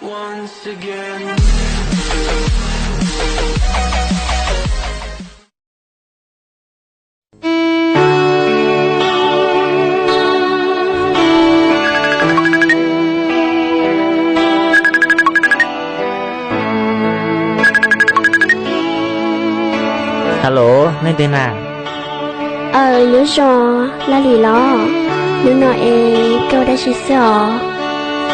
Hello, nej twg na? Aw, nyob zoo, Laj Lis los? Hnub no es koj ua dab tsi xwb os?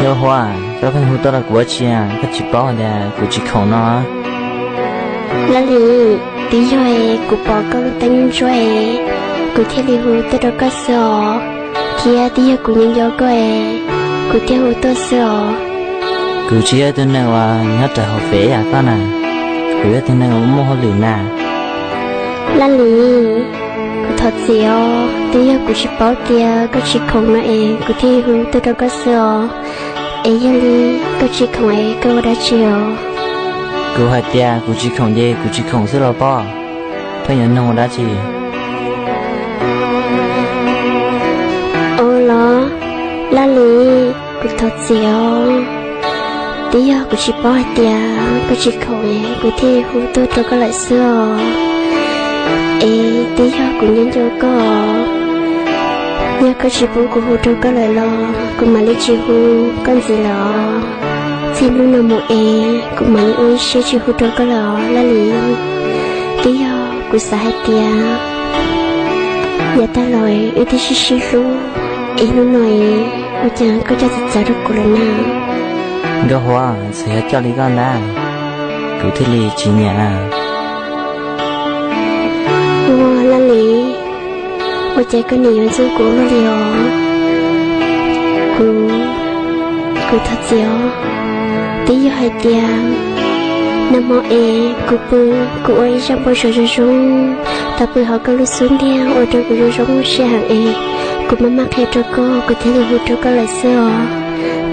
Yog Huab, koj pheej hu tuaj rau kuv ua dab tsi, koj tsis paub tias kuv tsis khoom no? Laj Lis, twb yog es kuv pom koj lub teeb ntsuab es kuv thiaj li hu tuaj rau koj xwb os, thiab twb yog kuv nyob nco koj es kuv thiaj hu tuaj xwb os. Kuv tsis yog ib tug neeg uas nyob rau hauv fem yam koj na, kuv yog tus neeg uas muaj hauj lwm na. Laj Lis, kuv thov txim os, twb yog kuv tsis paub tias koj tsis khoom no es kuv thiaj hu tuaj rau koj xwb os. Es yog li koj tsis khoom es koj ua dab tsi os? Kuv hais tias kuv tsis khoom ces kuv tsis khoom xwb los pob, pheej yuav nug ua dab tsi? Ua los, Laj Lis, kuv thov txim os, twb yog kuv tsis paub hais tias koj tsis khoom es kuv thiaj hu tuaj rau koj lawm xwb os. Es twb yog kuv nyob nco koj, yog koj tsis pub kuv hu rau koj lawm los kuv mam li tsis hu koj ntxiv lawm os. Txij hnub no mus es kuv mam li ua ib siab tsis hu rau koj lawm os Laj Lis. Twb yog kuv xav hais tias yav tag los wb twb sib sib hlub, es hnub no es ua cas koj coj txawv txawv rau kuv lawm na? Nkauj Huab, txawm yog coj li koj ntag, kuv thiaj li tsis nyiam. Ua Laj Lis, ua cas koj nim yuav ntxub kuv ua luaj li os? Kuv, kuv thov txim os. Twb yog hais tias nag hmo es kuv pw, kuv ua ib zaj npau suav zoo zoo, tau pw hauv koj lub xub ntiag ua rau kuv zoo zoo siab heev es kuv maj maj qhia rau koj, kuv thiaj li hu rau koj lawm xwb os.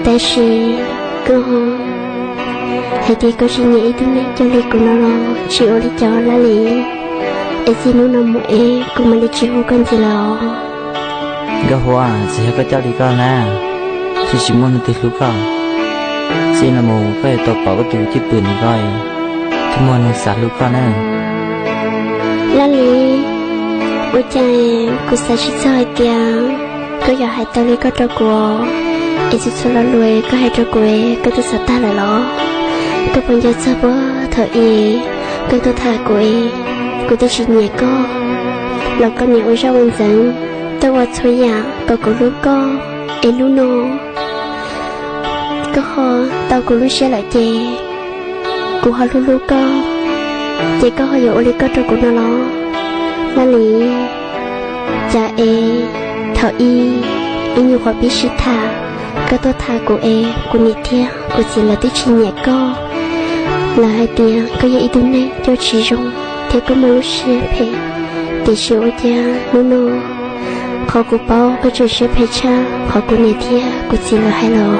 Tab sis koj hais tias koj tsis nyiam ib tug neeg coj li kuv no los tsis ua li cas Laj Lis. Es txij hnub no mus es kuv mam li tsis hu koj ntxiv lawm os. Nkauj Huab, txawm yog koj coj li koj na, thiaj tsis muaj leej twg hlub koj. Txij no mus koj yuav tau pom koj tus cwj pwm ntawm ko, thiaj muaj neeg xav hlub koj na. Laj Lis, ua cas kuv xav tsis txog hais tias koj yuav hais tau li koj rau kuv, es txhua txhua lo lus koj hais rau kuv koj twb xav tag lawm los? Koj puas nco txog puag thaum ub koj tuaj tham kuv es kuv twb tsis nyiam koj los koj nim ua zaj ua ntxeev tuaj ua txhua yam kom kuv hlub koj, es hnub no koj ho tau kuv lub siab lawm ces kuv ho hlub hlub koj, ces koj ho yuav ua li koj rau kuv no los? Laj Lis, cas es thaum ub ib nyuag qhuav pib sib tham, koj tuaj tham kuv es kuv niam thiab kuv txiv lawv twb tsis nyiam koj, lawv hais tias koj yog ib tug neeg coj tsis zoo thiab koj muaj lub siab phem. Tiam sis ua cas hnub no qhov kuv paub koj tseem siab phem tshaj qhov kuv niam thiab kuv txiv lawv hais los?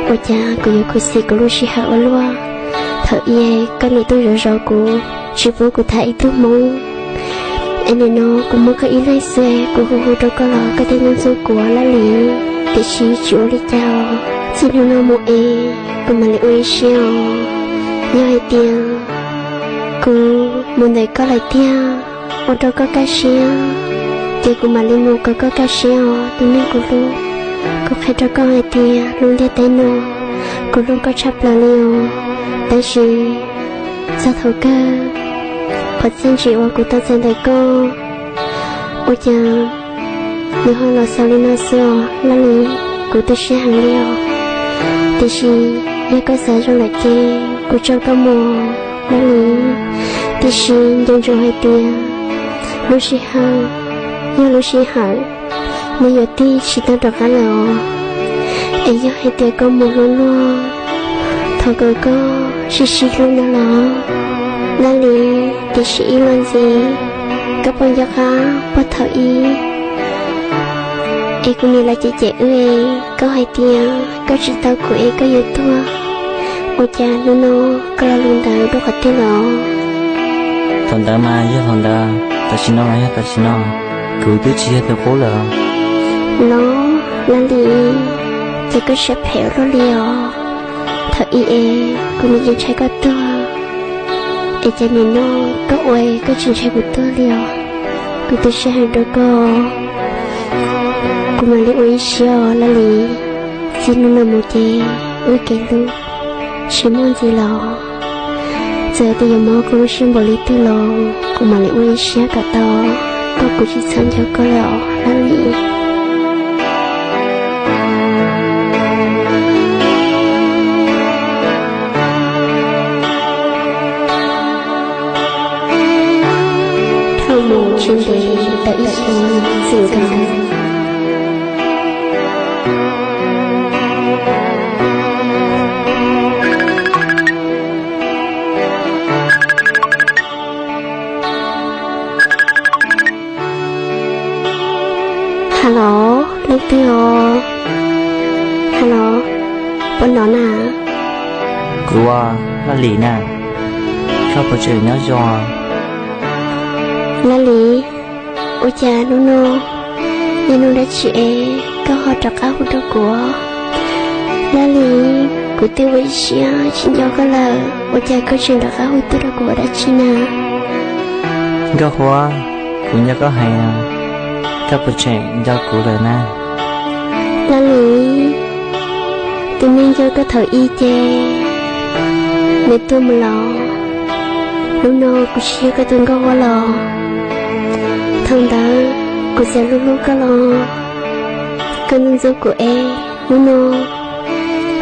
Ua cas kuv yuav khuv xim kuv lub sij hawm ua luaj? Thaum ub koj nim tuaj zov zov kuv, tsis pub kuv tham ib tug hmoob, es nim no kuv muaj koj ib leeg xwb, kuv hu hu rau koj los koj thiaj ntxub kuv Laj Lis. Tiam sis tsis ua li cas, txij hnub no mus es kuv mam li ua ib siab os. Yog hais tias kuv mus ntawm koj lawm tiag, ua rau koj kaj siab, ces kuv mam li mus kom koj kaj siab os tus neeg kuv hlub. Kuv qhia rau koj hais tias lub ntiaj teb no kuv hlub koj tshaj plaws li os. Tab sis txog thaum kawg, qhov txiaj ntsim uas kuv tau txais ntawm koj, ua cas nws ho los xaus li no xwb os Laj Lis. Kuv tu siab heev li os. Tiam sis yog koj xav zoo lawm ces kuv tso koj mus Laj Lis. Tiam sis nco ntsoov hais tias lub sij hawm yog lub sij hawm, nws yuav tig tsis tau rov qab lawm os. Es yog hais tias koj mus luaj luaj, thov kom koj sib sib hlub no los Laj Lis. Tiam sis ib los ntxiv, koj puas nco qab puag thaum ub es kuv niam lawv cem cem wb, koj hais tias koj tsis tau kuv es koj yuav tuag, ua cas hnub no koj lo lus ntawd dua qhov twg los? Thaum ntawd mas yog thaum ntawd, tam sim no mas yog tam sim no, kuv twb tsis yog tus qub lawm. Los Laj Lis, ces koj siab phem ua luaj li os. Thaum ub es kuv nim yeej ntshai koj tuag, es cas nim no koj ua koj tsis ntshai kuv tuag li os? Kuv tu siab heev rau koj, kuv mam li ua ib siab os Laj Lis. Txij hnub no mus ces wb kev hlub tsis muaj ntxiv los, txawm tias yuav mob koj lub siab npaum li twg los kuv mam li ua ib siab kom tau, koj kuv tsis txhob nco koj lawm os Laj Lis. Dhau mus tsis ntev tau ib xyoos txwm nkaus. Hello, leej twg os? Hello, puas hnov na? Kuv, Laj Lis na, koj puas tseem nyob zoo? Laj Lis, ua cas hnub no yog hnub dab tsi es koj ho rov qab hu rau kuv? Laj Lis, kuv twb ua ib siab tsis nco koj lawm, ua cas koj tseem rov qab hu tuaj rau kuv ua dab tsi na? Nkauj Huab, kuv nco koj heev, koj puas tseem nco kuv lawm na? Laj Lis, tus neeg nco koj thaum ub ces nws tuag mus los, hnub no kuv tsis yog koj tus Nkauj Huab los. Thaum ntawd kuv txawm hlub hlub koj los koj ntxub ntxub kuv es hnub no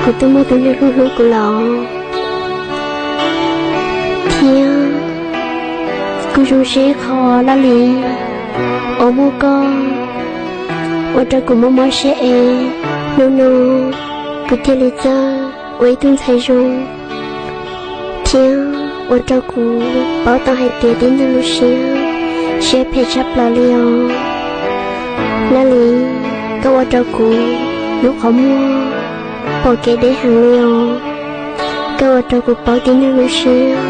kuv twb muaj tus neeg hlub hlub kuv los. Thiab kuv zoo siab ib qho Laj Lis, uas muaj koj ua rau kuv mob mob siab es hnub no kuv thiaj li txawj ua ib tug ntxhais zoo, thiab ua rau kuv paub tau hais tias tib neeg lub siab, siab phem tshaj plaws li os. Laj Lis, koj ua rau kuv lub qhov muag pom kev deb heev li os. Koj ua rau kuv paub tib neeg lub siab,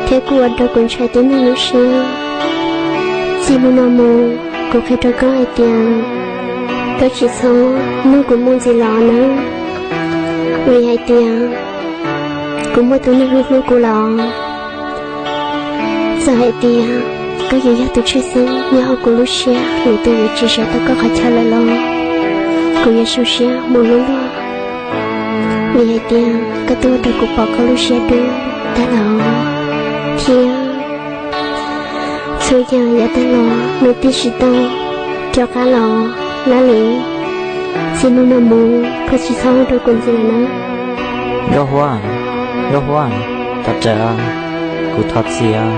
thiab kuj ua rau kuv ntshai tib neeg lub siab. Txij hnub no mus, kuv qhia rau koj hais tias koj tsis txhob nug kuv mus ntxiv los nawb, vim hais tias kuv muaj tus neeg hlub hlub kuv los. Txawm hais tias koj yuav yog tus tshwj xeeb nyob hauv kuv lub siab, lwm tus yuav tsis sawv tau koj qhov chaw lawm los, kuv yuav zoo siab mus hlub luag, vim hais tias koj twb ua rau kuv pom koj lub siab dub tag los, thiab txhua yam yav tag los nws twb tsis tau rov qab los. Laj Lis, txij hnub no mus koj tsis txhob hu rau kuv ntxiv lawm na. Nkauj Huab, Nkauj Huab, thov rawm, kuv thov txim.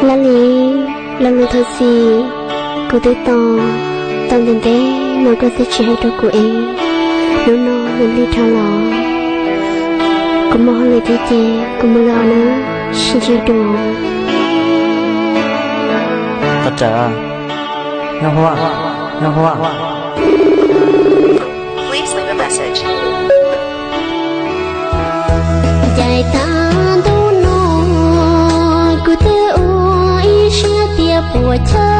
Laj Lis, lo lus thov txim kuv twb tos tau ntev ntev no koj twb tsis hais rau kuv es hnub no nws lig dhau los, kuv muaj hauj lwm thiab ces kuv mus lawm nawb, sib ntsib dua. Thov rawm, Nkauj Huab, Nkauj Huab. Ncaim tag ntuj no kuv twb ua ib siab tias puas chaw